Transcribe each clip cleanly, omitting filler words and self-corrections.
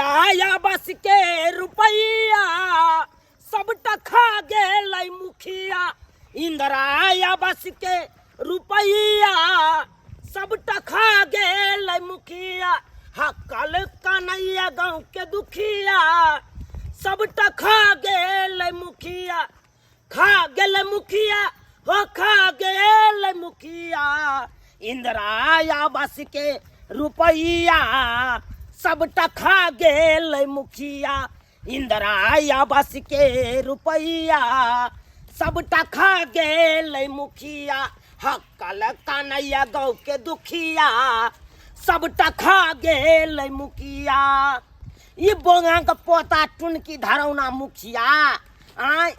आवास के रुपैया सबटा खा गेलै मुखिया। इंदिरा आवास के रुपैया सबटा खा गेलै मुखिया। हकल कन्हैया गाँव के दुखिया सबटा खा गेलै मुखिया। खा गेलै मुखिया हो खा गेलै मुखिया। इंदिरा आवास के रुपैया सबटा खा गेलै मुखिया। इंदिरा आवास के रुपैया सबटा खा गेलै मुखिया। हकल कन्हैया गाँव के दुखिया सबटा खा गेलै मुखिया। ई बोंगा के पोता टुनकी धरौना मुखिया आय,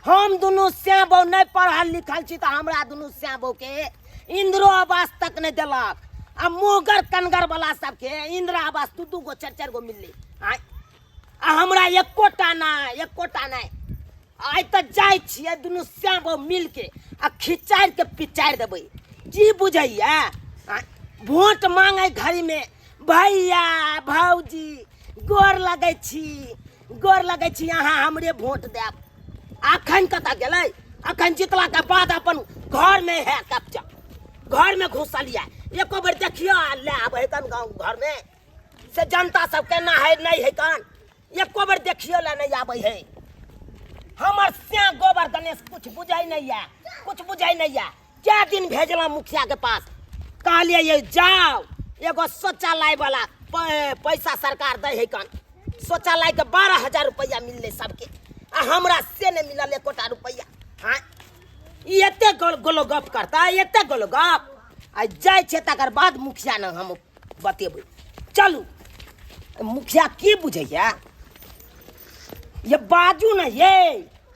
हम दुनू श्याबो नहीं पढ़ल लिखल छी तऽ हमरा दुनू श्याबो के इंदिरो आवास तक नहीं देलक। आ मुहगर कनगर वाला सबके इंदिरा आवास दू दू गो चारि चारि गो मिललै आय, आ हमरा एकोटा नहि, एकोटा नहि। आइ तऽ जाइ छियै दुनू श्याबो मिलके आ खिचारि के पिचारि देबै। की बुझैया आय, वोट मांगे घड़ी में भैया भौजी गोर लगै छी, गोर लगै छी, अहाँ हमरे वोट देब। अखन कतऽ गेलै? अखन जितला के बाद अपन घर में है कब्जा, घर में घुसल यऽ। एको बेर देखियो आ ले आबै कन गाँव घर में से जनता सब केना है नहीं है कन, एको बेर देखियो ले नहीं आबै है। हमर श्याम गोबर गणेश कुछ बुझै नहीं है, कुछ बुझै नहीं है। क्या दिन भेजला मुखिया के पास, कहलिए ये जाओ एगो शौचालय वाला पैसा सरकार दै है कन, शौचालय के 12,000 रुपया मिलले सबके, आ हमरा से नहीं मिलल एकोटा रुपया। हाँ ई एते गोलो गप करता, एते गोलो गप। आ जाइ छै तकर बाद मुखिया ने हम बतेबै। चलू मुखिया की बुझैया ये बाजू ने ये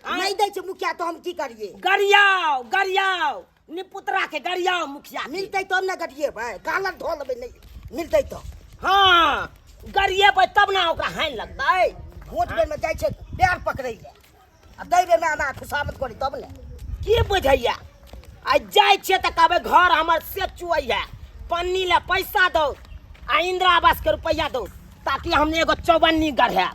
नहीं दै छै मुखिया तो हम की करिए? गरियाओ गरियाओ निपुतरा के गरियाओ मुखिया के। मिलतै तब ने गरिएबै, कालर धो लेबै, नहीं मिलतै तो। हाँ गरिएबै तब ने ओकरा हानि लगतै। वोट बेर में जाइ छै पैर पकड़ै ले, आ दै बेर में आना खुशामद करी तब ने। की बुझैया? आ जाइ छियै तऽ कहबै घर हमर से चुअइया, पन्नी ले पैसा दौ आ इंदिरा आवास के रुपैआ दौ ताकि हम एगो चौबन्नी गढ़ायब।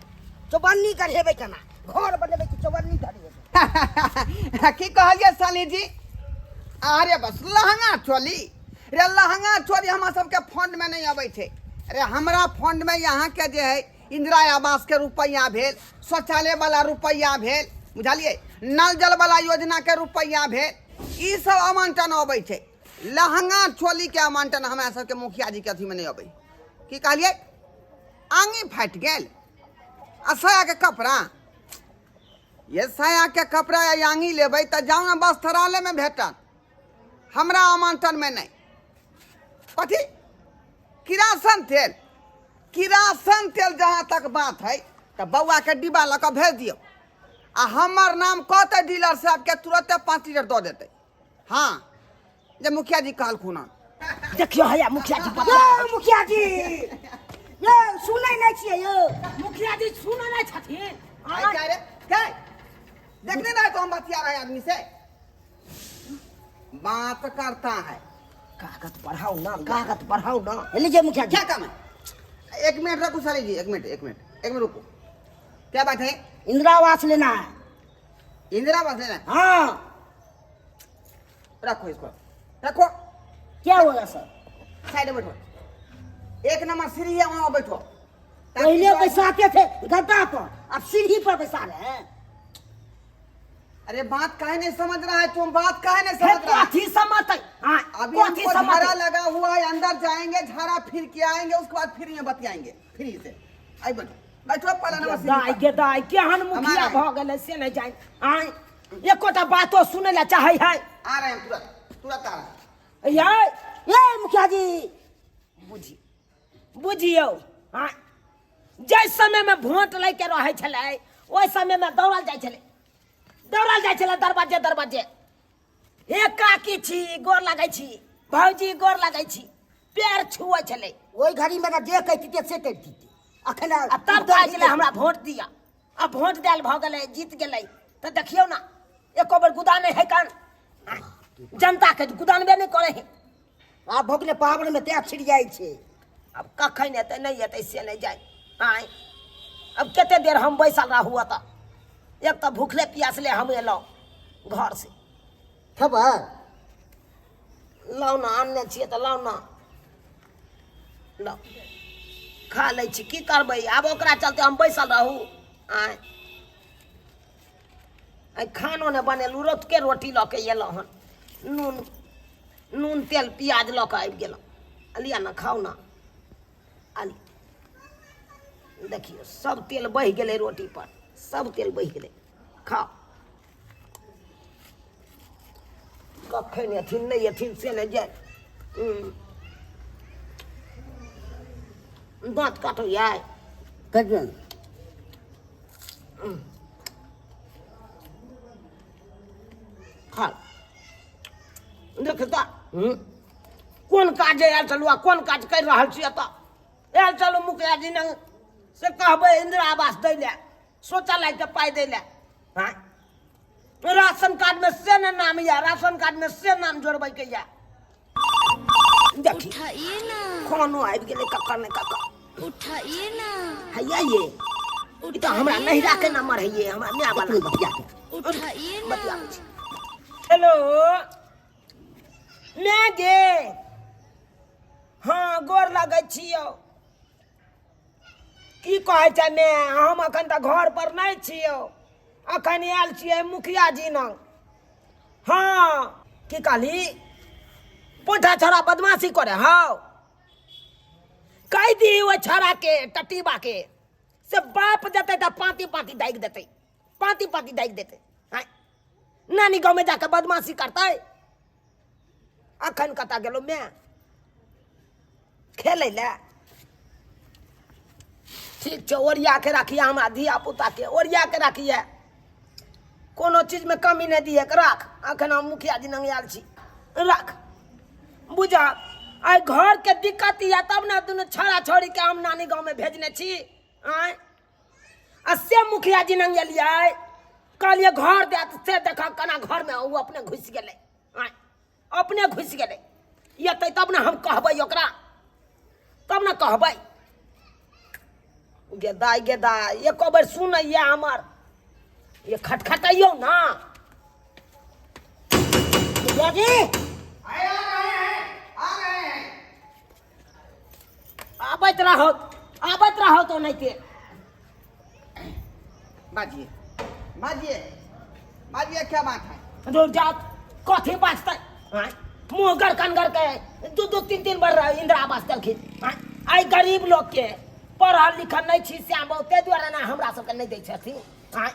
चौबन्नी गढ़ेबै केना? घर बनेबै कि चौबन्नी गढ़ेबै? की कहलियै साली जी? अरे बस लहंगा चोली रे, लहंगा चोली हमरा सबके फंड में नहीं अबै छै रे। हमरा फंड में यहाँ के जे है इंदिरा आवास के रुपैआ भेल, शौचालय वाला रुपैआ भेल, बुझलियै, नल जल वाला योजना के रुपैआ भेल, ई सब आवंटन अबै छै। लहंगा चोली के आवंटन हमरा सबके मुखिया जी के अथी में नहीं अबै। की कहलियै? आंगी फाटि गेल आ साया के कपड़ा, ये साया के कपड़ा या आंगी लेबै तऽ जाउ ने वस्त्रालय में भेटत, हमरा आवंटन में नहीं। कथी? किरासन तेल? किरासन तेल जहाँ तक बात है तऽ बौआ के डिब्बा लऽ कऽ भेज दियौ आ हमर नाम कहतै डीलर साहब के, तुरते 5 लीटर दऽ देतै। हाँ जे मुखिया जी कहलखुन हन। देखियो हैया मुखिया जी बतिया यौ, रहल छथिन। मुखिया जी यौ सुनै नहि छियै यौ? मुखिया जी सुनै नहि छथिन। आइ क्या रे? क्या? देखने रहे तो हम बतिया रहे आदमी से बात करता है। कागज पढ़ाओ ना, कागज पढ़ाओ ना। ये लीजिए मुखिया जी। क्या काम है? एक मिनट रुको साली जी, एक मिनट, एक मिनट, एक मिनट रुको। क्या बात है? इंदिरा आवास लेना है। इंदिरा आवास लेना है? हाँ। रखो इसको, रखो। क्या होगा सर? साइड में बैठो, एक नंबर सीढ़ी है वहाँ बैठो। पहले बैसाते थे गद्दा पर, अब सीढ़ी पर बैसा रहे हैं। अरे बात काहे नहीं समझ रहा है तुम? बात काहे नहीं समझ रहा है? कथी समझते? हाँ, अभी कथी हमको समझते? झाड़ा लगा हुआ है, अंदर जाएंगे, झाड़ा फिर के आएंगे, उसके बाद फिर ये बतियाएंगे फिर से। आई बैठो, बैठो, पहला नंबर सीढ़ी दाइ पर। गे दाइ, केहन मुखिया हमारा भऽ गेलै से नहि जानि। आँय, एकोटा बातो सुनै लए चाहै है। आ रहे हैं तुरंत, तुरंत आ रहे हैं। यै, यै मुखिया जी। बुझी, बुझियौ, हाँ, जाहि समयमे वोट लैके रहै छलै ओहि समयमे दौड़ल जाइ छलै, दौड़ल जाइ छलै दरवाजे दरवाजे। हे काकी छी, गोर लगै छी, भौजी गोर लगै छी, पैर छुअै छलै। ओहि घड़ीमे ने जे कहितियै से करितियै। अखन आ तब कहै छलै हमरा वोट दिअ। आ वोट देल भऽ गेलै, जीत गेलै, तऽ देखियौ ने एको बेर गुदा नहि है कान, जनताके गुदानबे नहि करै है। आब भऽ गेलै पाबनिमे तैं छिड़ियाइ छै। आब कखन एतै नहि एतै से नहि जाय। आँय अब कते देर हम बैसल रहू एतऽ। एक तऽ भूखले प्यासले हम एलहुँ घर से। खेबै? लाउ ने, आनने छियै तऽ लाउ ने, लाउ खा लै छी। की करबै आब ओकरा चलते हम बैसल रहू? आँय, आइ खानो नहि बनेलहुँ, रतुके रोटी लऽ के एलहुँ हन, नून नून तेल प्याज लऽ कऽ आबि गेलहुँ। लिअ ने, खाउ ने। आ देखियौ, सब तेल बहि गेलै रोटी पर, सब तेल बहि गेलै। खाउ। कखन एथिन नहि एथिन से नहि जाय। दाँत काटैया? कहियौ। खा, देख तऽ कोन काज आयल छलहुँ आ कोन काज करि रहल छी। एतऽ आयल छलहुँ मुखिया जी नंग से कहबै इंदिरा आवास दै लए, शौचालयके पाइ दै लए। आँय, राशन कार्डमे से ने नाम यऽ, राशन कार्डमे से नाम जोड़बैके यऽ। देखी, उठाइए ना। खानो आबि गेलै ककर ने ककर। उठाइए ना। हैया ये, ई तऽ हमरा उठाइए नहिरा के ना। नंबर है ये, हमरा माय वाला। बतिया के। उठाइए ना। बतियाबै छी। हेलो मैं गे, हाँ, गोर लगै छियौ। की कहै छै मैं, हम अखन तऽ घर पर नहि छियौ, अखन आयल छियै मुखिया जी नंग। हाँ, की कहली? पोठा छौड़ा बदमाशी करे हौ, कहि दी ओहि छौड़ा के, टटीबा के, से बाप देतै तऽ पाँति पाँति दागि देतै, पाँति पाँति दागि देतै। आँय, नानी गाँवमे जाके बदमाशी करतै। अखन कतऽ गेलहुँ मैं? खेलै लए। ठीक छै, ओरिया के राखिए हमरा धिया पुता के, ओरिया के राखिए, कोनो चीजमे कमी नहि दिए। राख, अखन हम मुखिया जी नंग आयल छी, राख। बुझ, आइ घरके दिक्कत यऽ तब ने दुनू छौड़ा छौड़ीके हम नानी गाँवमे भेजने छी। आँय, आ से मुखिया जी नंग एलियै, कहलियै घर देत, से देख केना घरमे ओ अपने घुसि गेलै। आँय, अपने घुसि गेलै। एतै तब ने हम कहबै ओकरा, तब ने कहबै। गे दाइ, गे दाइ, एको बेर सुनैया हमर? ये खटखटैयौ ना। मुखिया जी। आए, आ रहे हैं, आ रहे हैं। आबैत रहो, आबैत रहो तो ओनाहिते। बाजिए, बाजिए, बाजिए, क्या बात है? रुक जाओ, कथी बाजतै? आँय, मुँह गरकन के दू दू तीन तीन बार इंदिरा आवास देलखिन। आँय, आइ गरीब लोकके, पढ़ल लिखल नहि छी श्याम बाबू, ताहि दुआरे ने हमरा सबके नहि दै छथिन। आँय।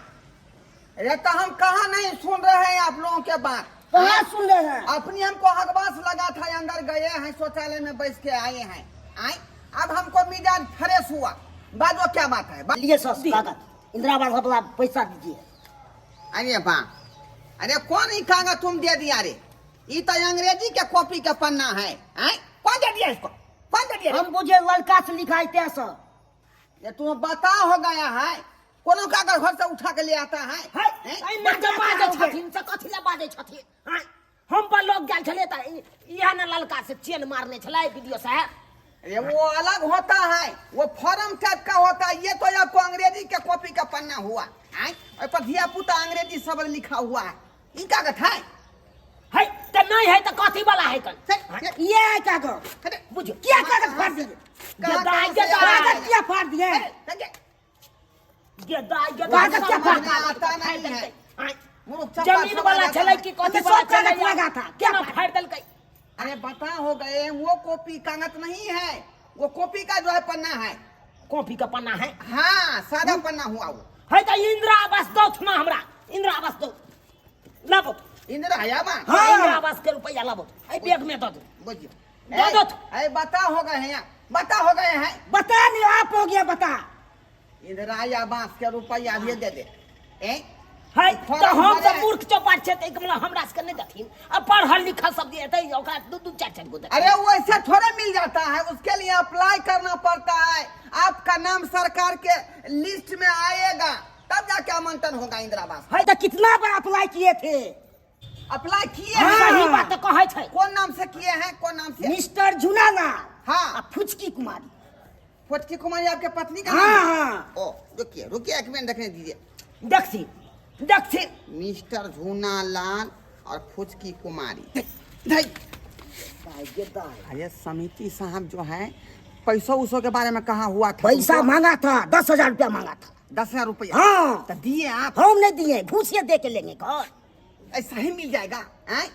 अरे तो हम कहाँ नहीं सुन रहे हैं आप लोगों के बात? कहाँ सुन रहे हैं? अपनी हमको हकबास लगा था, अंदर गए हैं, शौचालय में बैठ के आए हैं। आए, अब हमको मिजाज फ्रेश हुआ। बाजो, क्या बात है? लिए सर कागज, इंदिरा आवास वाला पैसा दीजिए। अरे बा, अरे कौन ही कागज तुम दे दिया रे? ये तो अंग्रेजी के कॉपी का पन्ना है। आए, कौन दे दिया इसको? कौन दे दिया रे? हम बुझे लड़का से लिखा है सर। ये तुम बता हो गया है, कोनो कागज घर से उठा के ले आता है? है? हैं? एहिमे जे बाजै छथिन से कथी लए बाजै छथिन? आँय, हम पर लोग गेल छलै तऽ इएह ने ललका से चेन मारने छलै वीडियो साहब। अरे वो अलग होता है, वो फॉर्म टाइप का होता है। ये तो आपको अंग्रेजी के कॉपी का पन्ना हुआ। आय, ओहि पर धिया पुता अंग्रेजी शब्द लिखा हुआ है। ई कागज है? है तऽ नहि है तऽ कथी वाला है कन? ये है कागज। अरे बुझियौ। क्या कागज फाड़ दिए? कहाँ- गेदाइ, कहाँ से गेदाइ। आया? कागज क्या फाड़ दिए? अरे, गेदाइ, गेदाइ, कागज क्या सब फाड़ कागज आता फाड़ि नहीं है। देलकै। आँय, मूर्ख चप्पा जमीन सब वाला लगा छलै है। कि कथी सब वाला कागज छलै? लगा था, क्या केना फाड़- फाड़ि देलकै? अरे बता हो गए, वो कॉपी कागज नहीं है, वो कॉपी का जो है पन्ना है। कॉपी के पन्ना है? हाँ, सादा पन्ना हुआ वो। है तऽ इंदिरा आवास दौथ ना हमरा, इंदिरा आवास दौ, लाबो। इंदिरा आवास? हाँ। इंदिरा आवास के रुपया लाबो, एहि बैग में दऽ दू। बुझियो। दो दो। ए बता हो गए हैं यहाँ, बता हो गए हैं। बता नहीं, आप हो गया बता। इंदिरा आवास के रुपया भी दे दे। ए है फॉर्म तऽ हम भरे सब है। मूर्ख चौपाट छै तऽ मतलब हमरा सबके नहि देथिन, आ पढ़ल लिखल सब जे हेतै ओकरा दू दू चारि चारि गो देथिन। अरे वो ऐसे थोड़े मिल जाता है, उसके लिए अप्लाई करना पड़ता है। आपका नाम सरकार के लिस्ट में आएगा तब जाके आवंटन होगा इंदिरा आवास। है तो कितना बार अप्लाई किए थे? अप्लाई किए हाँ। हैं? सही बात तऽ कहै छै। कौन नाम से किए हैं, कौन नाम से? मिस्टर झुनालाल। हाँ। आ फुचकी कुमारी। फुचकी कुमारी आपके पत्नी का हाँ, नाम है? हाँ। ओ रुकिए। रुकिए, एक मिनट देखने दीजिए। देखसी देखसी। मिस्टर झूना लाल और फुचकी कुमारी। धई। अरे समिति साहब जो है पैसों उसो के बारे में कहा हुआ था? पैसा उनको? मांगा था, 10,000 रुपया मांगा था। 10,000 रुपया? हाँ। तो दिए आप? हम नहीं दिए, घूस ये दे के लेंगे घर। ऐसा ही मिल जाएगा? हैं?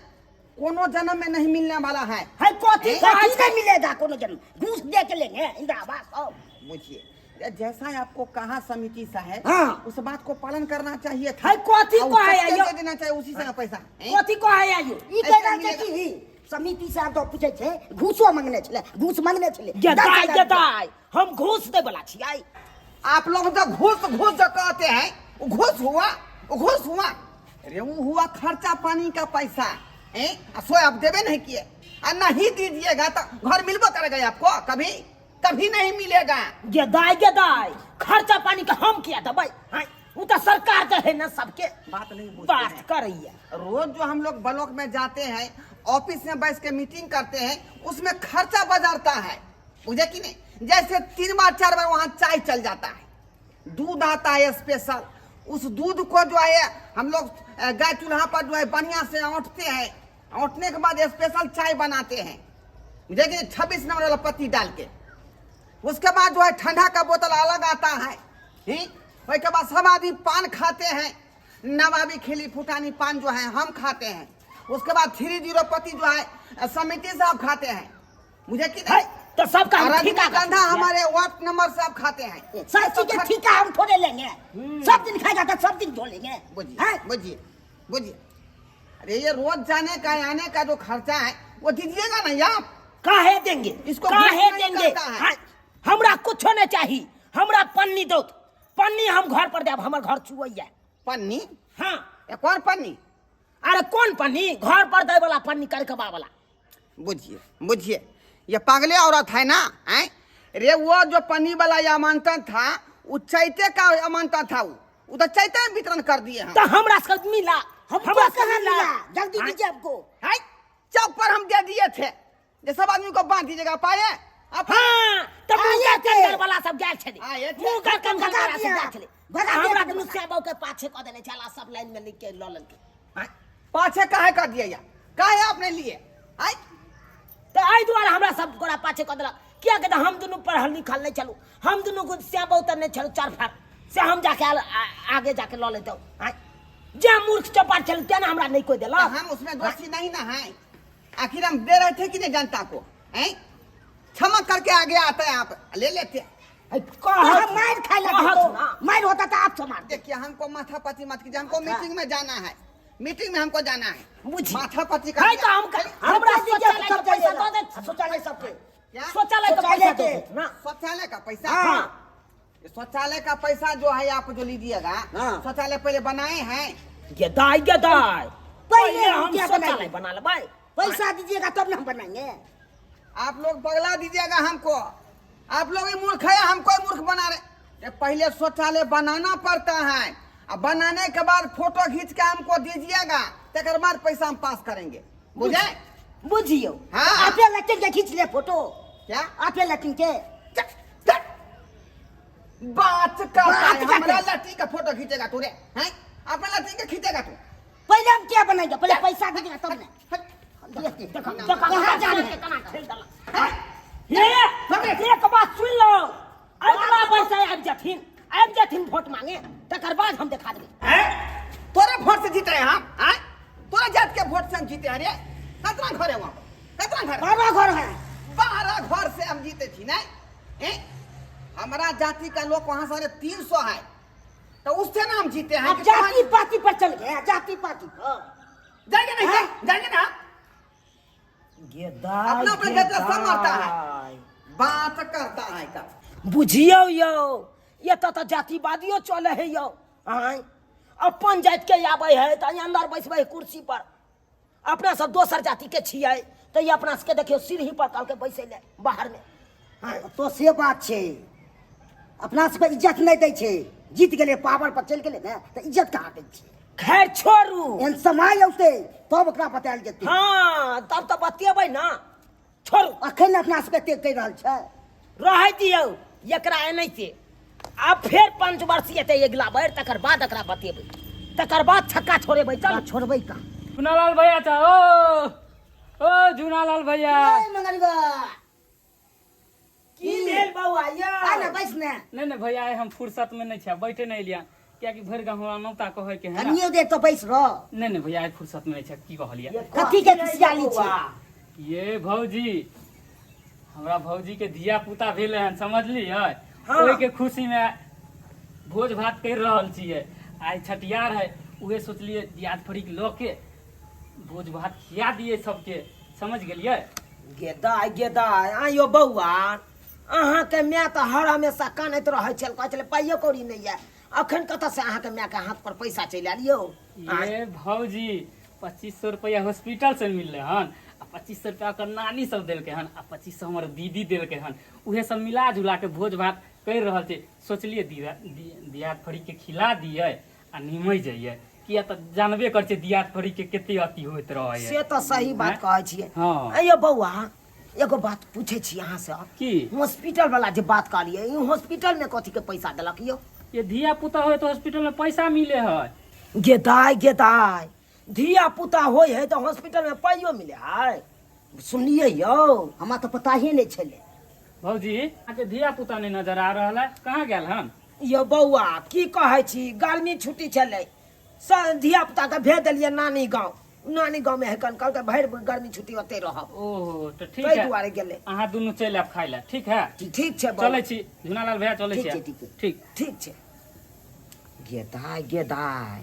कोनो जन्म में नहीं मिलने वाला है। है कथी? ए? कहै कथी छै? नहीं मिलेगा कोनो जन्म, घूस दे के लेंगे इंदिरा आवास सब। बुझिए, जैसा आपको कहा समिति साहब, हाँ। उस बात को पालन करना चाहिए था। है कथी और कहै सबके आयो? दे देना चाहिए उसी समय पैसा। हैं? कथी कहै आयो? ई ऐसा कह रहल छै मिलेगा। कि समिति साहब तो पूछै छै, घूसो मांगने छलै, घूस मांगने छलै। गे दस दाइ हजार गे रुपया। दाइ, हम घूस दै वाला छियै? आप लोग जो घूस घूस जो कहते हैं, वो घूस हुआ? वो घूस हुआ? अरे वो हुआ खर्चा पानी का पैसा। हैं? आ सो आप देवे नहीं किए, आ नहीं दीजिएगा तो घर मिलबो करेगा आपको? कभी कभी नहीं मिलेगा। गे दाइ गे दाइ, खर्चा पानी के हम किया देबै? हैं? उ तऽ सरकार दे है ना सबके। बात नहीं बुझते बात हैं। करैया। रोज जो हम लोग ब्लॉक में जाते हैं, ऑफिस में बैठ के मीटिंग करते हैं, उसमें खर्चा बाजारता है, बुझे कि नहीं? जैसे 3 बार 4 बार वहाँ चाय चल जाता है, दूध आता है स्पेशल, उस दूध को जो है हम लोग गाय चूल्हा पर जो है बढ़िया से औंटते हैं, औंटने के बाद स्पेशल चाय बनाते हैं, बुझे कि नहीं? 26 नंबर वाला पत्ती डाल के। उसके बाद जो है ठंडा का बोतल अलग आता है, ही? उसके बाद सब आदमी पान खाते हैं, नवाबी खिली फुटानी पान जो है हम खाते हैं। उसके बाद 3-0 पत्ती जो है समिति साहब खाते हैं, मुझे कि है नहीं? तो सबका हम और ठीका रजनीगंधा हमारे वार्ड नंबर साहब खाते हैं। सब चीज के ठीका हम थोड़े लेंगे, सब दिन खाएगा तो सब दिन धो लेंगे। बुझिए हैं? बुझिए बुझिए। अरे ये रोज जाने का आने का जो खर्चा है वो दीजिएगा ना आप। काहे देंगे इसको काहे घूस नहीं देंगे? करता है। हाँ, हमरा कुछो नहीं चाहिए, हमरा पन्नी दो, पन्नी हम घर पर देब, हमर घर चुवैया। पन्नी? हाँ। ये कौन पन्नी? अरे कौन पन्नी, घर पर दे वाला पन्नी, करकबा वाला। बुझिए बुझिए, ये पागले औरत है ना। हैं? रे वो जो पन्नी वाला अमानतन था वो चैते का अमानतन था, वो तो चैते में वितरण कर दिए हम। तो हमरा सबके मिला, हमको हमरा सबके कहाँ मिला? जल्दी हाँ? दीजिए हमको। हैं? चौक पर हम दे दिए थे, जे सब आदमी को बांट दीजिएगा पाए आप। हाँ, तो आए मुँह थे। कंगल वाला सब गेल छलै। आए थे। मुँह कंगल भगा वाला सब दिया। गेल छलै। भगा दिया हमरा भगा दुनू दिया। श्यामबाबू के पाछे कऽ देने छला, सब लाइन में लिख के लऽ लेलकै। हाँ? पाछे काहे कर दिया या? काहे आपने लिए? आय? तऽ एहि दुआरे हमरा सब गोरा पाछे कऽ देलक, कियाकि तऽ हम दुनू पढ़ल लिखल नहि छलहुँ, हम दुनू को श्यामबाबू तऽ नहि छलहुँ चार फार से हम जाके आगे जाके लऽ लेतहुँ। आँय? जे मूर्ख चौपाट छलहुँ तेना हमरा नहि कोइ देलक। तो हम उसमें दोषी नहीं ना है, आखिर हम दे रहे थे कि नहीं जनता को? हैं? क्षमा करके आगे आते हैं आप ले लेते हैं। है, तो कहत हम मार खाए लगे कहत तो ना। मार होता तो आप मार। देखिए हमको माथा पति मत कीजिए, हमको अच्छा। मीटिंग में जाना है, मीटिंग में हमको जाना है। बुझी। माथा पति का है तो हम हमरा दीजिए शौचालय सब के पैसा जाइएगा। दऽ देत। शौचालय सबके। क्या? शौचालय के शौचालय पैसा के। दऽ देत ना। शौचालय का पैसा? हाँ। शौचालय का पैसा जो है आप जो लीजिएगा, हाँ। शौचालय पहले बनाए हैं। गे दाइ गे दाइ, पहले पहले हम हम क्या शौचालय बनाएंगे? बना लेबै। पैसा दीजिएगा तब ना हम बनाएंगे। आप लोग बगला दीजिएगा हमको, आप लोग ही मूर्ख है, हमको ही मूर्ख बना रहे। ये पहले शौचालय बनाना पड़ता है, और बनाने के बाद फोटो खींच के हमको दीजिएगा, तकर बाद पैसा हम पास करेंगे, बुझे? बुझियो। हाँ। आपे लैट्रिन के खींच ले फोटो। क्या? आपे लैट्रिन के। चक, चक। बात करता बात है, करते। हमारा लट्टी का फोटो खींचेगा तू रे, हैं? अपना लट्टी के खींचेगा तू। पहले हम क्या बनाएंगे? पहले पैसा दीजिएगा तब ना। देखो, देखो, कहाँ जा रहे हैं? केना खेल देलक। हे, एक बात सुन लो, अगला पैसा आबि जथिन, आबि जथिन वोट मांगे, तकर बाद हम देखा देबै। हैं? तोरे वोट से जीते हैं हम, हैं? तोरे जात के वोट से हम जीते हैं रे। कितना घर है वहाँ पर? कितना घर है? 12 घर है। 12 घर से हम जीते थी ना। हैं? हमारा जाति का लोग वहाँ सारे 300 है, तो उससे ना हम जीते हैं। अब कि जाति पाति पर चल गए, जाति पाति पर। जाएंगे नहीं? हाँ? जाएंगे ना? गेदाइ, अपना अपना जाति सब मरता है। गेदाइ। बात करता है का। बुझियौ यौ, एतऽ तऽ जातिवादियो चलै है यौ। आँय, अपन जातिके आबै है तऽ अन्दर बैसबै है कुर्सी पर, अपना सब दोसर जातिके छियै तऽ ई अपना सबके देखियौ सीढ़ी पर कहलकै बैसै लए बाहरमे। आँय। तो से बात छै, अपना सबके इज्जत नहि दै छै। जीत गेलै पावर पर चलि गेलै ने तऽ इज्जत कहाँ दै छै? खैर छोड़ू, एहन समय औतै तब ओकरा बतायल जेतै। हाँ, तब तऽ बतियेबै ना। छोड़ू, अखन अपना सबके एते कहि रहल छै। रहै दियौ एकरा एनाहिते। आब फेर पंचवर्षीय एतै अगिला बेर, तकर बाद एकरा बतेबै, तकर बाद छक्का छोड़ेबै। चल छोड़बै का झुनालाल भैया चा ओ ओ झुनालाल भैया। ए मंगलबा की भेल बौआ यौ? आ ना बैस ने। नहीं नहीं भैया, आइ हम फुर्सत में नहीं छियै, बैठे नहीं एलियै कियाकि भरि गाँव हमरा नौता कहै के है ना। कनियो देर तो बैस रह। नहीं नहीं भैया, आइ फुर्सत में नहीं छियै, की कहलियै? कथी के खुशियाली छै? ये भौजी, हमरा भौजी के धिया पुता भेलै हन, समझलियै? हाँ। ओहि के खुशी में भोज भात कर रहल छियै। आइ छठियार है, उहे सोचलियै दियाद फरीक लऽ के भोज भात खिया दियै सबके, समझ गेलियै? गेदाय गेदाय, आइयो बौआ, अहाँके माय तऽ हर हमेशा कानैत रहै छल, कहै छलै पाइयो कौड़ी नहि यऽ, अखन कतऽसँ अहाँके मायके हाथ पर पैसा चलि आयल यौ? ये भौजी, 2500 रुपया हॉस्पिटल से मिलले हन, आ 2500 रुपया ओकर नानी सब देलकै हन, आ 2500 हमर दीदी देलकै हन, उहे सब मिला जुला के भोज भात कर रहल छै। सोचलियै दियाद फरी के खिला दियै आ निमय जइयै, किया तऽ जानबे कर छै दियाद फरी के कते अथी होइत रहै। से तऽ सही बात हैं? कहै छियै। हँ। अयो बौआ, एगो बात पूछै छी अहाँसँ। की? हॉस्पिटल वाला जे बात कहलियै, ई हॉस्पिटल में कथी के पैसा देलक यौ? ये धिया पुता होय तऽ हॉस्पिटल में पैसा मिले है। गेदाय गेदाय, धिया पुता होइ है तऽ हॉस्पिटल में पाइयो मिले है, सुनलियै यौ? हमरा तऽ पता ही नहि छलै। भौजी, अहाँके धिया पुता नहि नजर आ रहल है, कहाँ गेल हन? यौ बौआ, की कहै छी, गर्मी छुट्टी छलै, धिया पुता के भेज देलियै नानी गाँव, नानी गाँव में हेकन कहलकै भरि गर्मी छुट्टी ओतै रहब। ओहो, तऽ ठीक ताहि है, दुआरे गेलै। अहाँ दुनू चलि आयब खाय लए, ठीक है? ठीक छै बौआ। चलै छी झुनालाल भैया, चलै ठीक छी। छै, ठीक छै। ठीक ठीक छै। गेदाय गेदाय,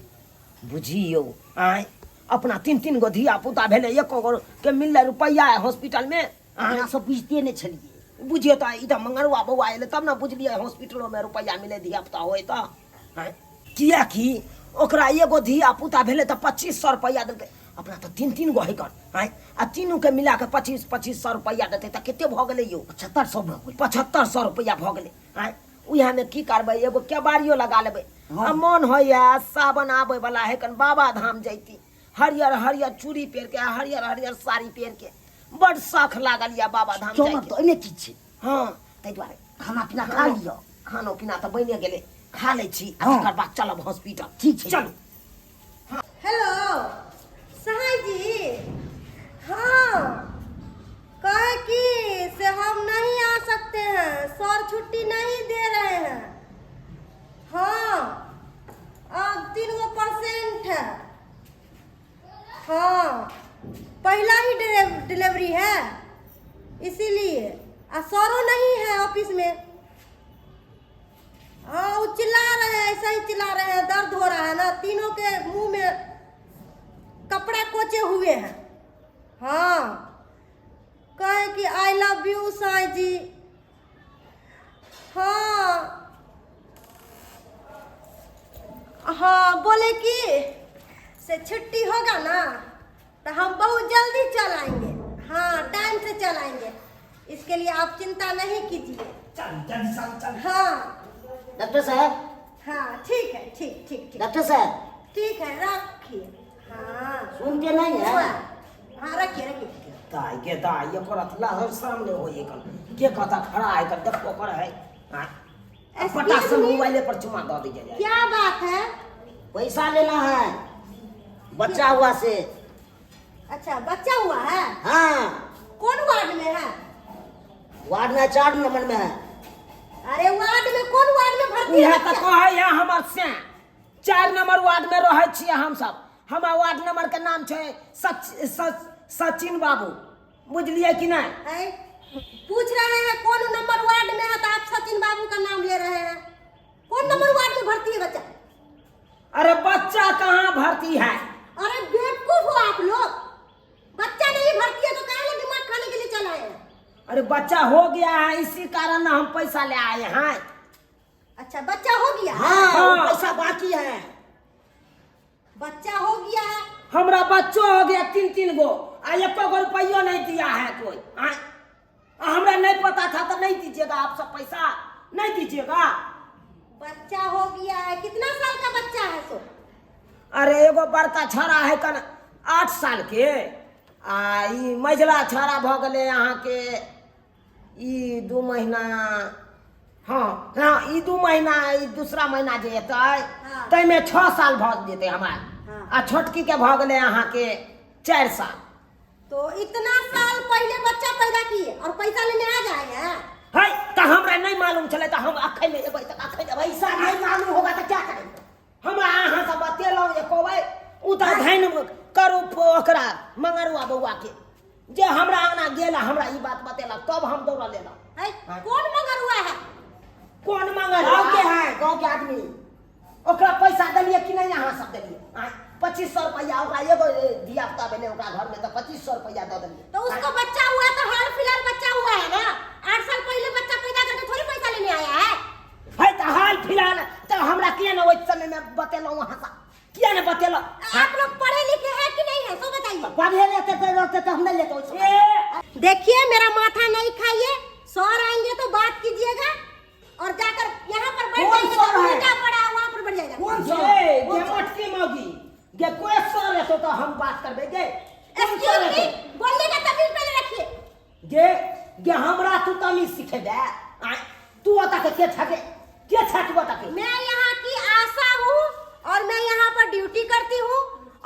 बुझियौ आँय, अपना तीन तीन गो धिया पुता भेलै, एको गो के मिललै रुपैआ हॉस्पिटल में? अहाँ सब बुझिते नहि छलियै। बुझियौ तऽ ई तऽ मंगरुआ बौआ एलै तब ने बुझलियै हॉस्पिटलोमे रुपैआ मिलै धिया पुता होइ तऽ आँय। किएकि ओकरा एगो धिया पुता भेलै तऽ 2500 रुपैआ देलकै, अपना तऽ तीन तीन गो हैकर आँय, आ तीनूके मिला कऽ 2500 रुपैआ देतै तऽ कते भऽ गेलै यौ? 7500 भऽ गेलै। 7500 रुपैआ भऽ गेलै आँय। उएहमे की करबै, एगो केबाड़ियो लगा लेबै। आ मोन होइए सावन आबै वाला है कन बाबा धाम जैती, हरियर हरियर चूड़ी पहिर के, हरियर हरियर साड़ी पहिर के, बड शौख लागल यऽ बाबा धाम चलऽ जाइके। तऽ ओहिमे की छै? हँ। ताहि दुआरे खाना पीना खा लिअ। खानो पीना तऽ बनिए गेलै, खा लै छी आ हँ। तकर बाद चलब हॉस्पिटल। ठीक छै। चलू। हेलो सहाय जी, हाँ कहे कि से हम नहीं आ सकते हैं, सर छुट्टी नहीं दे रहे हैं। हाँ, अब 3 गो परसेंट है। हाँ, पहला ही डिलीवरी है इसीलिए, आ सरो नहीं है ऑफिस में। हाँ, वो चिल्ला रहे हैं, ऐसा ही चिल्ला रहे हैं, दर्द हो रहा है ना, तीनों के मुंह में कपड़ा कोचे हुए हैं। हाँ, कहे कि I love you Sai जी। हाँ हाँ, बोले कि से छुट्टी होगा ना तो हम बहुत जल्दी चल आएंगे। हाँ, टाइम से चल आएंगे, इसके लिए आप चिंता नहीं कीजिए। चल जल्दी चल चल। हाँ। डॉक्टर साहब। हाँ ठीक है, ठीक ठीक ठीक। डॉक्टर साहब। ठीक है, रखिए। हाँ। सुनते नहीं है। हाँ रखिए रखिए। दाय गे दाय, एकर अथला हम सामने होइए कन के कता खड़ा है कन देखो कर है। हाँ। Excuse पटा से me? मोबाइले पर चुमा दऽ दिए। क्या बात है? पैसा लेना है बच्चा हुआ से। अच्छा, बच्चा हुआ है? हाँ। कौन वार्ड में है? वार्ड में 4 नंबर में है। अरे वार्ड में कौन वार्ड में भर्ती है उएह तऽ बच्चा? कहै है हमर से 4 नंबर वार्ड में रहै छियै हमसब। हमर वार्ड नंबर के नाम छै सचिन बाबू, बुझलियै कि नहि? ऐ, पूछ रहे हैं कौन नंबर वार्ड में है तो आप सचिन बाबू का नाम ले रहे हैं। कौन नंबर वार्ड में भर्ती है बच्चा? अरे बच्चा कहाँ भर्ती है? अरे बेवकूफ हो आप लोग, बच्चा नहीं भर्ती है तो काहे दिमाग खाने के लिए चला है? अरे बच्चा हो गया है, इसी कारण ना हम पैसा ले आए हैं। अच्छा, बच्चा हो गया? हाँ, हाँ। पैसा बाकी है। बच्चा हो गया है? हमरा बच्चो हो गया तीन तीन गो, आ एको गो रुपयो नहीं दिया है कोई। आ हमरा नहीं पता था तो नहीं दीजिएगा आप सब, पैसा नहीं दीजिएगा। बच्चा हो गया है, कितना साल का बच्चा है सो? अरे एगो बड़का छड़ा है कन 8 साल के, आ ई मझला छड़ा भ गेलै अहाँके ई 2 महीना हाँ हाँ, ई 2 महीना, ई दूसरा महीना जे एतै हाँ। ताहिमे 6 साल भऽ जेतै हमरा। हाँ। आ छोटकी के भऽ गेलै अहाँके 4 साल। तो इतना साल पहले बच्चा पैदा किए और पैसा लेने आ जाए हैं? है तऽ हमरा नहि मालूम छलै, तऽ हम अखन नहि एबै तऽ अखन एबै। पैसा नहीं मालूम होगा तो क्या करेंगे? हमरा अहाँ सब बतेलहुँ जे कहबै ओ तऽ धैन करू ओकरा मंगरुआ बौआ के जे हमरा अंगना गेल आ हमरा ई बात बतेलक तब हम दौड़ल एलहुँ। है, कौन मंगरुआ है? कोन मंगरुआ? गाँव के है, गाँव के आदमी। ओकरा पैसा देलियै कि नहि? अहाँ सब देलियै? आँय, 2500 रुपैआ ओकरा एगो धिया पुता भेलै ओकरा घरमे तऽ 2500 रुपैआ दऽ देलियै। तो उसको बच्चा हुआ तो हाल फिलहाल बच्चा हुआ है ना, 8 साल पहले बच्चा पैदा करके थोड़ी पैसा लेने आया है। है तऽ हाल फिलहाल तऽ हमरा किया ने ओहि समयमे बतेलहुँ अहाँ सब? किया ने बतेलहुँ? आप लोग पढ़े लिखे हैं कि नहीं है, सो बताइए। पढ़े लेते तो रहते तो हम नहीं लेते ओहि समय। ए, देखिए मेरा माथा नहीं खाइए, सर आएंगे तो बात कीजिएगा और जाकर यहाँ पर बैठ कौन जाइए, सर तो है? उल्टा पड़ा है, वहाँ पर बैठ जाइएगा। कौन सर? गे, गे मोटकी मौगी, गे कोई सर एतो तो हम बात करबे गे। कोन सर एक्सक्यूज मी, एतो? बोलने का तमीज पहले रखिए। गे, गे हमरा तू तमीज सिखेबे? आँय, तू ओतऽ के के छके? के छे तू ओतऽ के? मैं यहाँ की आशा हूँ और मैं यहाँ पर ड्यूटी करती हूँ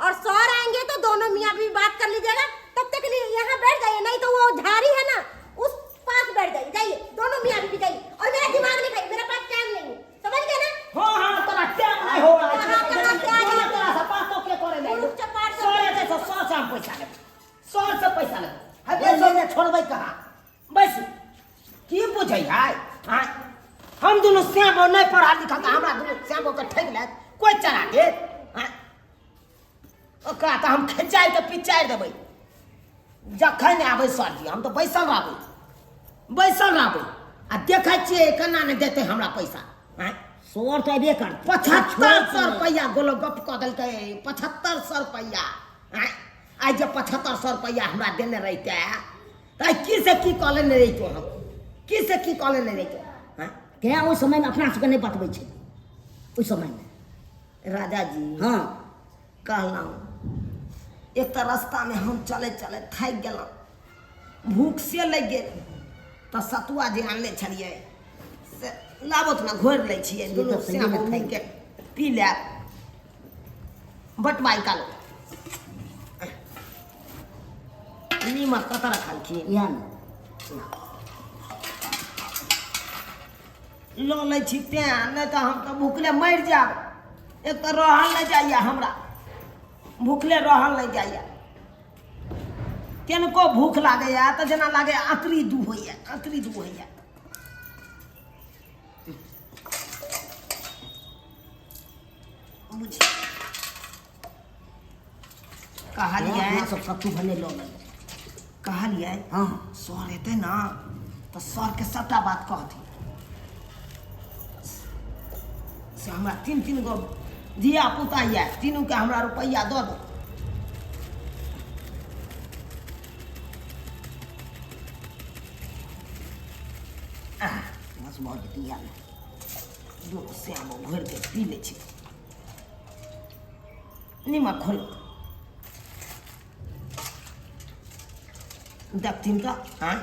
और सर आएंगे तो दोनों मियाँ भी बात कर लीजिएगा, तब तक के लिए यहाँ बैठ जाइए, नहीं तो वो झाड़ी है ना उस पास बैठ जाइए। जाइए दोनों मियाँ बीवी जाइए और मेरा दिमाग नहीं खाइए, मेरे पास टाइम नहीं है, समझ गए ना? हाँ हाँ, तोरा टाइम नहीं हो रहा है। कहाँ कहाँ से आ तोरा जाते? तोरा से बातो के करे नहीं। पुरुष चपाट सर एतै तऽ सर से हम पैसा लेबै, सर से पैसा लेबै। है, पैसा ने छोड़बै कहाँ? बस की बुझै है? आँय, हम दुनू श्यामो नहि पढ़ा लिखा तऽ हमरा दुनू श्यामो के ठकि लेत, कोइ चढ़ा देत? आँय, ओकरा तऽ हम खिचाइ के पिचारि देबै। जखन आबै सरजी हम तऽ बैसल रहबै, बैसल रहबै आ देखै छियै केना नहि देतै हमरा पैसा। आँय, सर तऽ अयबे करतै। 7500 रुपैआ गोलो गप कऽ देलकै, 7500 रुपैआ। आँय, आइ जे 7500 रुपैआ हमरा देने रहितै तऽ आइ की से की कऽ लेने रहितहुँ हम, की से की कऽ लेने रहितहुँ। आँय, तेँ ओहि समयमे अपना सबके नहि बतबै छै ओहि समयमे। राजा जी हाँ कहलहुँ एक तऽ रास्तामे हम चलैत चलैत थाकि गेलहुँ, भूख से लागि गेल, तऽ सतुआ जे आनने छलियै से लाबत ने घोरि लै छियै, से दुनू तऽ सहिए श्याम मे थाकि मिलके पी लेब। बटवाइ कालो नीमक कतऽ रखलखिन? इएह ने लऽ लै छी तेँ, नहि तऽ हम तऽ भुखले मरि जायब। एक तऽ रहल नहि जाइए हमरा, भुखले रहल नहि जाइए। केनको भूख लागैए तऽ जेना लागैए अतरी दू होइए, अतरी दू होइए। बुझि कहलियै अपना सब सत्तू भने लऽ लेबै। कहलियै हाँ सर एतै ने तऽ सरके सबटा बात कहथिन से हमरा 3-3 गो धिया पुता यऽ, तीनूके हमरा रुपैआ दऽ दो। बस भऽ जेतै इएह ने। दुनू श्याम घोरि के पी लै छी। नीमक खोलो देखथिन तऽ। आँय,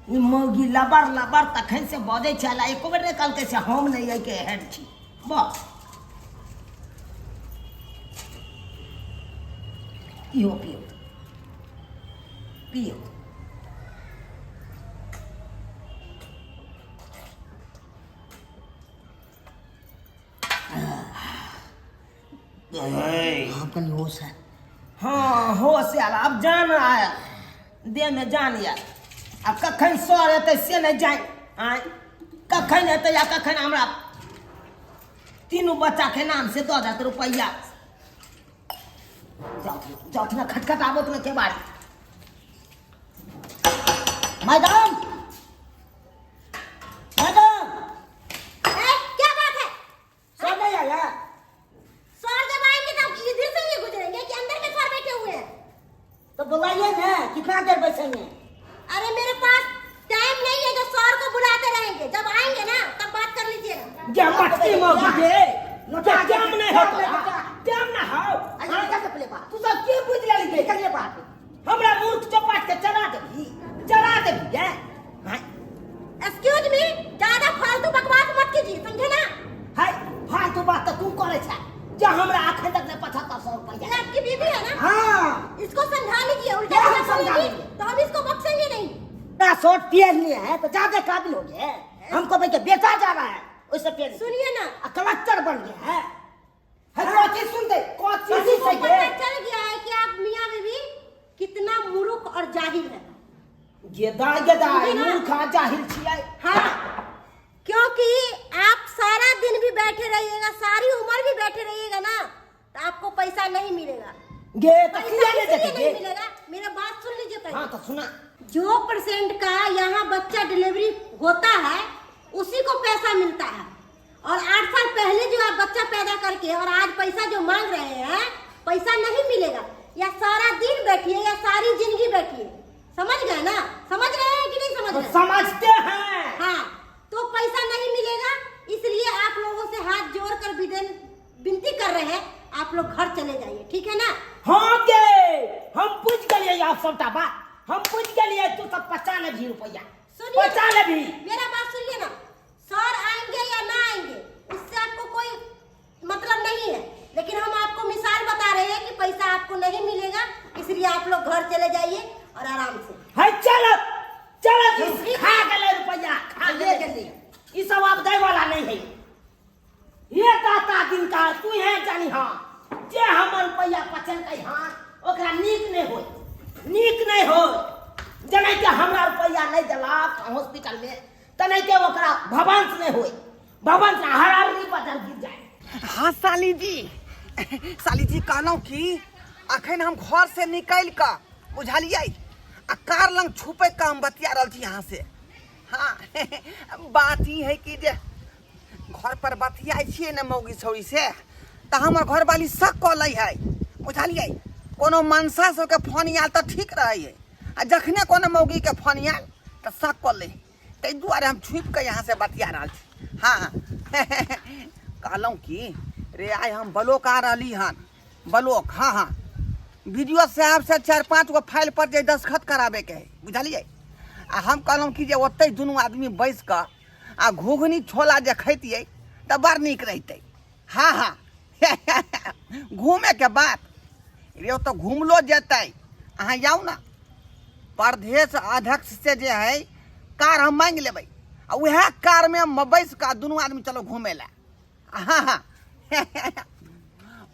ई मौगी लबर लबर तखन से बजै छल, एको बेर नहि कहलकै से हम नहि एहिके हेड छी। बस इहो पियौ पियौ। आब कनि होश है। हाँ होश आयल, आब जान आयल, देहमे जान आयल। आ कखन सर एतै से नहि जानि। आँय, कखन एतै आ कखन हमरा तीनू बच्चाके नाम से दऽ देत रुपैआ। जाउथ जाउथ ने, खटखट आबत ने केबाड़ी। मैडम मैडम ए, क्या बात है? सर नहीं आया? सर जब आएंगे तब इधर से नहीं गुजरेंगे कि अंदर में सर बैठे हुए हैं? तो बुलाइए ना, कितना देर बैठेंगे? अरे मेरे पास टाइम नहीं है जो सर को बुलाते रहेंगे, जब आएंगे ना तब बात कर लीजिएगा। गे मटकी मौगी गे, नोटा टाइम नहीं हो तोरा, टाइम ना हो। अच्छा निकल के पहले बात तू सब की बुझि लेली गे? निकल के बात। हमरा मूर्ख चपाट के चरा देबही, चरा देबही गे। एक्सक्यूज मी, ज्यादा फालतू बकवास कीजिए, समझे ना? है फालतू बात तो तू करे छे जे हमरा अखन तक नहीं 7500 रुपया। ये आपकी बीवी है ना? हाँ। इसको समझा लीजिए, उल्टा क्या सीधा समझा बोलेगी लीजिए? तो हम इसको बख्शेंगे नहीं। ना शॉर्ट पेड़ लिए है तो ज्यादा काबिल हो गए, हमको भाई के बेचा जा रहा है उससे पेड़। सुनिए ना, आ, कलेक्टर बन गया है। है कौची सुन दे कौची हमको से पता चल गया है कि आप मियाँ बीवी कितना मूर्ख और जाहिल है। गेदा गेदा समझे ना? मूर्खा जाहिल छियै। हाँ, क्योंकि आप सारा दिन भी बैठे रहिएगा, सारी उम्र भी बैठे रहिएगा ना, तो आपको पैसा नहीं मिलेगा। गे तो पैसा किया नहीं इसलिए देते नहीं गे? मिलेगा, मेरा बात सुन लीजिए पहले। हाँ तो सुना। जो परसेंट का यहाँ बच्चा डिलीवरी होता है उसी को पैसा मिलता है, और 8 साल पहले जो आप बच्चा पैदा करके और आज पैसा जो मांग रहे हैं, पैसा नहीं मिलेगा। या सारा दिन बैठिए या सारी जिंदगी बैठिए, समझ गए ना? समझ रहे हैं कि नहीं समझ तो रहे? समझते हैं। हाँ, तो पैसा नहीं मिलेगा, इसलिए आप लोगों से हाथ जोड़कर विनती कर रहे हैं, आप लोग घर चले जाइए, ठीक है ना? हाँ गे हम पूछ गेलिए आप सबटा बात, हम पूछ गेलिए तू सब पचा लेबही रुपया। सुनिए। पचा लेबही। मेरा बात सुनिए ना, सर आएंगे या ना आएंगे उससे आपको कोई मतलब नहीं है, लेकिन हम आपको मिसाल बता रहे हैं कि पैसा आपको नहीं मिलेगा, इसलिए आप लोग घर चले जाइए और आराम से। है चलत चलत इस खा गेलै रुपया, खा ले गेलै। गेलै। ई सब आब दै वाला नहीं है। ये दाता दिन का तू है जानी, हाँ जे हमर रुपया पचलकै हन ओकरा नीक नहीं होय, नीक नहीं होय। जेनाकि हमरा रुपया नहीं देलक हॉस्पिटल में तेनाहिते ओकरा भवंश नहीं होय, भवंश हरारी बदल गिर जाए। हाँ साली जी, साली जी कहलहुँ कि अखन हम घर से निकलि कऽ बुझलियै आ कार लग छुपै कऽ हम बतिया रहल छी यहाँ से। हाँ बात ई है कि जे घर पर बतियाइ छियै ने मौगी छौरी से तऽ हमर घरवाली शक कऽ लै है बुझलियै। कोनो मनसा सबके फोन आयल तऽ ठीक रहै है, आ जखने कोनो मौगीके फोन आयल तऽ शक कऽ लै, ताहि दुआरे हम छुपि कऽ यहाँ से बतिया रहल छी। हाँ कहलहुँ कि रे आइ हम ब्लॉक आ रहली हन, ब्लॉक। हाँ हाँ बी डी ओ साहब से 4-5 गो फाइल पर जे दस्तखत कराबेके है बुझलियै। आ हम कहलहुँ कि जे ओतहि दुनू आदमी बैस कऽ आ घुघनी छोला जे खैतियै तऽ बड़ नीक रहितै। हाँ हाँ घूमेके बात रे ओतऽ घुमलो जेतै। अहाँ जाउ ने प्रदेश अध्यक्ष से जे है कार हम मांगि लेबै आ उएह कारमे हम बैस कऽ दुनू आदमी चलो घूमे लए। हाँ हाँ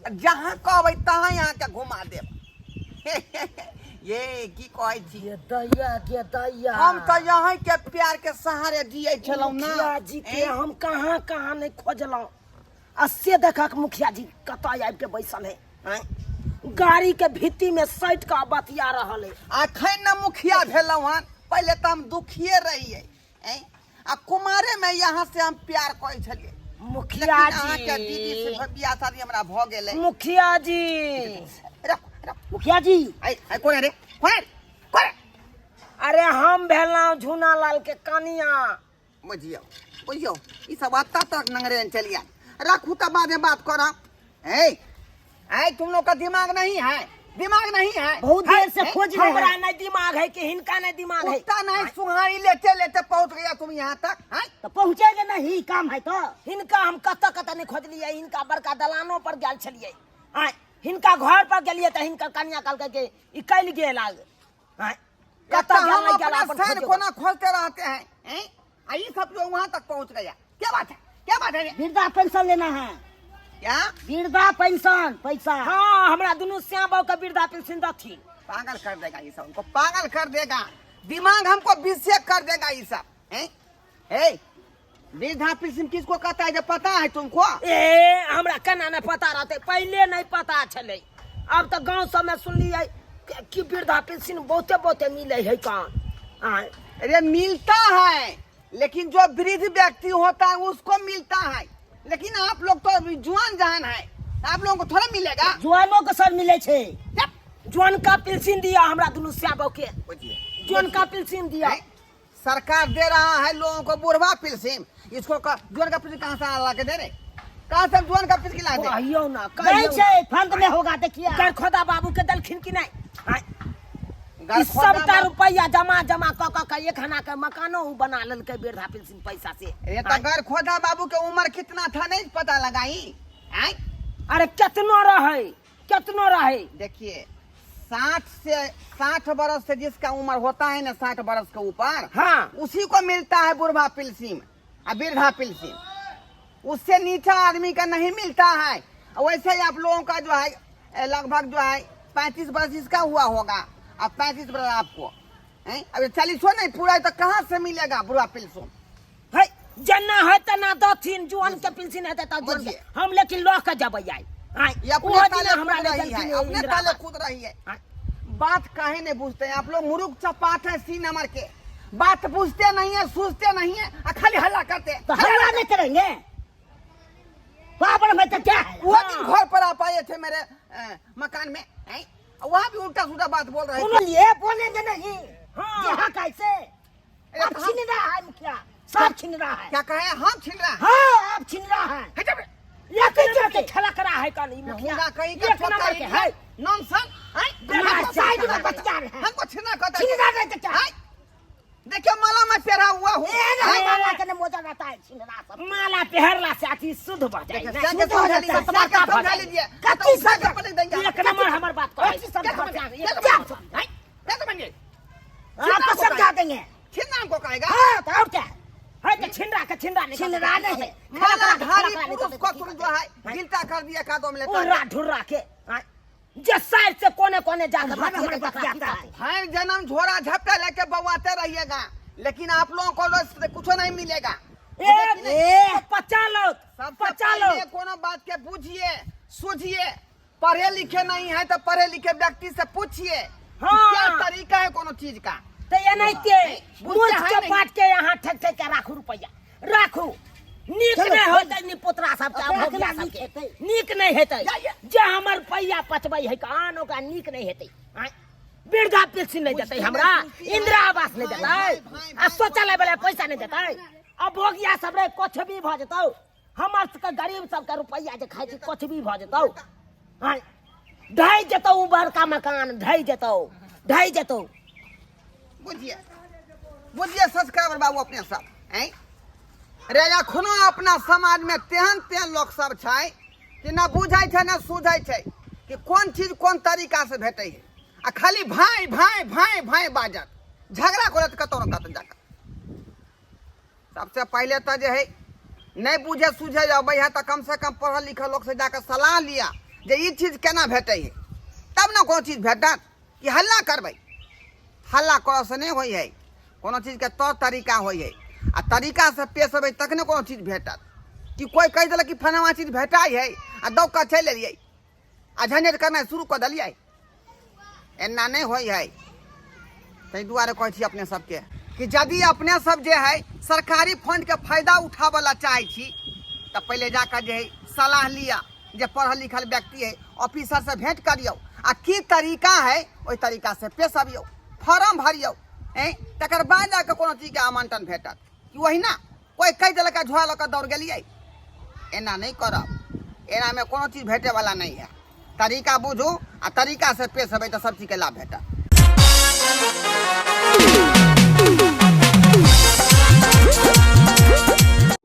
जहाँ कहबै तहाँ अहाँके घुमा देब। ये की कहै छी? गे दैया गे दैया, हम तऽ यहीं के प्यार के सहारे जियै छलहुँ ना। मुखिया जी के हम कहाँ कहाँ नहीं खोजलहुँ, आ से देखक मुखिया जी कतऽ आबि के बैसल है, आँय? गाड़ी के भित्ती में सटि कऽ बतिया रहल है। अखन न मुखिया भेलहुँ हन, पहिले तऽ हम दुखिए रहियै, ऐं? आ कुमारे में यहाँ से हम प्यार करै छलियै। मुखिया लेकिन अहाँके जी। दीदी से बियाह शादी हमरा भऽ गेलै। मुखिया जी। रख, रख। मुखिया जी। ऐ, ऐ, कोन रे? कोन रे? कोन रे? अरे हम भेलहुँ झूना लाल के कनिया। बुझियौ बुझियौ ई सब एतऽ तक नंगरे चलि आयल। रखू तऽ बादे बात करब। ऐ, ऐ, तुम लोग का दिमाग नहीं है, दिमाग नहीं है। बहुत देर से खोज रहे हमरा हैं। नहीं दिमाग है कि हिनका नहीं दिमाग है। कुत्ता नहीं सुहारी लेते लेते पहुंच गया तुम यहाँ तक। हैं? तो पहुंचेगा नहीं, काम है तो। हिनका हम कतऽ कतऽ नहीं खोजलियै, हिनका बड़का दलानो पर गेल छलियै, आँय हिनका घर पर गेलियै तऽ हिनकर कनिया कहलकै कि ई कैल गेल आग। आँय, कतऽ तो गेल हम नहि गेल अपना अपन सैन खोजो। कोना खोजते रहते हैं, हैं? आ ये सब जो वहाँ तक पहुँच गया, क्या बात है, क्या बात है? वृद्धा पेंशन लेना है। क्या वृद्धा पेंशन पैसा? हाँ, हमरा दुनू श्याम बाबू के वृद्धा पेंशन दथिन। पागल कर देगा ये सब, हमको पागल कर देगा, दिमाग हमको विषय कर देगा ये सब। हैं? हे, वृद्धा पेंशन किसको कहता है जब पता है तुमको? ए हमरा केना नहीं पता रहते, पहले नहीं पता छलै, अब तो गांव सब में सुनलियै कि वृद्धा पेंशन बहुते बहुते मिले है कहाँ। आँय। अरे मिलता है, लेकिन जो वृद्ध व्यक्ति होता है उसको मिलता है, लेकिन आप लोग तो अभी जुआन जहान है, आप लोगों को थोड़ा मिलेगा। जुआनो के सर मिले छे। जुआन का पेंशन दिया हमरा दुनू श्याबो के, बुझिए। जुआन का पेंशन दिया। हैं? सरकार दे रहा है लोगों को बुढ़वा पेंशन, इसको जुआन का पेंशन कहाँ से ला के दे रहे, कहाँ से जुआन का पेंशन ला दे? कहियो ना, नहीं कहियो छे, फंड में होगा देखिए। कर खोदा बाबू के दलखिन कि नहीं? आँय। ई सबटा रुपैआ जमा जमा कऽ कऽ के एक हना के मकानो उ बना लेलकै वृद्धा पेंशन पैसा से। ये तो गरखोदा बाबू के उम्र कितना था नहीं पता लगाई आय? अरे केतनो रहे, केतनो रहे। देखिए 60 बरस से जिसका उम्र होता है ना, 60 बरस के ऊपर, हाँ। उसी को मिलता है बुढ़वा पिलसिम और वृद्धा पिलसिम, उससे नीचा आदमी का नहीं मिलता है। वैसे ही आप लोगों का जो है लगभग जो है 35 बरस इसका हुआ होगा, अब 35 बरस आपको हैं? अब 40 नहीं पूरा है तो कहाँ से मिलेगा बुढ़वा पिलसिम? है जना है तना दथिन, जुआन के पिलसिन है ता बुझिए। हम लेकिन लऽ के जबै आइ। आइ, ये अपने ओहो ताले दिना हमरा कूद ले रही है, गेलखिन अपने इंदिरा ताले आवास। कूद रही है। हाँ। बात काहे नहीं पूछते हैं आप लोग? मुरुख चपाट है सी नंबर के, बात पूछते नहीं है, सोचते नहीं है, आ खाली हल्ला करते हैं। तो हल्ला नहीं करेंगे बाबर में तो क्या है? वो दिन घर पर आप आए थे मेरे मकान में, हैं? वहाँ भी उल्टा सीधा बात बोल रहे थे। उन्होंने ये बोलेंगे नहीं। हाँ। यहाँ कैसे? अरे आप हम- छीन रहा है मुखिया, सब छीन रहा है। क्या कहे? हम छीन रहा है? हाँ, आप छीन रहा है। है जब- एक नंबर के खेला करा है कल ई मुखिया। मुखिया कहीं का एक छोटा नंबर के है। नॉनसेंस, हैं? हमारा हमको साइड छीनना में बचिया रहे हैं। हमको छीनना कहता है। छीन रहा है तो क्या? हैं? देखियो माला में पेरा हुआ हूँ। ए, नहीं, हैं? माला के नहीं मोजा रहता है, छीन रहा सब। माला पेहरला से अति शुद्ध भऽ जाइ देखियो, ने। सर के शुद्ध हो समझा जाता लीजिए, है, सर के समाता भऽ समझा जाइ। लीजिए। कत्ती तो उठा के सब- पलट देंगे। एक नंबर हमर बात कहै। कत्ती सब क्या समझा समझा? लीजिए। क्या क्या समझा? समझा? हैं? क्या समझे? आपको समझा देंगे। छीनना हमको कहेगा? हाँ, तो और क्या? है तो छिनरा के छिनरा नहीं छिनरा नहीं है। खाना खड़ा धारी खड़ा पुरुष को तुम जो है गिलता कर दिया कादों में लेता उर्रा ढुर्रा के, हाँ। जे साइड से कोने कोने जाकर हमारे बात हमारे करता बतियाता है। है। भाई जन्म झोरा झपटा लेके बवाते रहिएगा, लेकिन आप लोगों को तो कुछ नहीं मिलेगा। ए, ए, पचा लो, सबसे पचा लो। पहले कोनो बात के बुझिए सूझिए, पढ़े लिखे नहीं है तो पढ़े लिखे व्यक्ति से पूछिए कि हाँ। क्या तरीका है कोनो चीज का। तो ये नहीं के बुझते मूर्ख है के नहीं। पाट के यहाँ ठक ठक के राखू रुपया राखू। नीक चलो, नहीं होतै नी पोतरा सबके, अपना भोगिया अकेला नीक सबके। हेतै। नीक नहीं हेतै। जाइए। जे हमर रुपया पचबै है आन ओकरा नीक नहीं हेतै। आँय? वृद्धा पेंशन नहीं देतै बुझते हमरा, नहीं, सुनती है। इंदिरा आवास नहीं भाई, देतै, भाई, भाई, आ भाई, शौचालय वाला पैसा नहीं देतै। आ भोगिया सब रे कुछ भी भऽ जेतौ, हमर सबके गरीब सबके रुपया जे खाइ छी कुछ भी भऽ जेतौ। आँय? ढहि जेतौ उ बड़का मकान, ढहि जेतौ, ढहि जेतौ। बुझिए बुझिए सब्सक्राइबर बाबू अपने सब हैं रे, अखनो अपना समाज में तेहन तेहन लोक सब छै कि न बुझै छै न सुझै छै कि कोन चीज कोन तरीका से भेटै है, आ खाली भाई भाई भाई भाई बाजत, झगड़ा करत कतौ न कतौ जाकर। सबसे पहले तो जे है नहीं बुझे सुझे अबै है तो कम से कम पढ़ल लिखल लोक से जाकर सलाह लिया जे ई चीज केना भेटै है, तब ने कोनो चीज भेटत। कि हल्ला करबै, हल्ला करऽ से नहि होइ है, कोनो चीजके तौर तरीका होइ है, आ तरीका से पेश अबै तखने कोनो चीज भेटत। कि कोइ कहि देलक कि फलाना चीज भेटाइ है आ दौड़ कऽ चलि एलियै आ झंझट करनाइ शुरू कऽ देलियै, एना नहि होइ है। ताहि दुआरे कहै छी अपने सबके कि यदि अपने सब जे है सरकारी फंडके फायदा उठाबऽ ला चाहै छी तऽ पहिले जाकऽ जे है सलाह लिअ, जे पढ़ल लिखल व्यक्ति है ऑफिसर से भेंट करियौ आ की तरीका है ओहि तरीका से पेश अबियौ, फॉर्म भरियौ, हैं, तकर बाद जाकऽ कोनो चीजके आवंटन भेटत। कि ओहिना कोइ कहि देलक आ झोरा लऽ कऽ दौड़ गेलियै, एना नहि करब, एनामे कोनो चीज भेटैवला नहि है। तरीका बुझू आ तरीका से पेश अबै तऽ सब चीजके लाभ भेटत।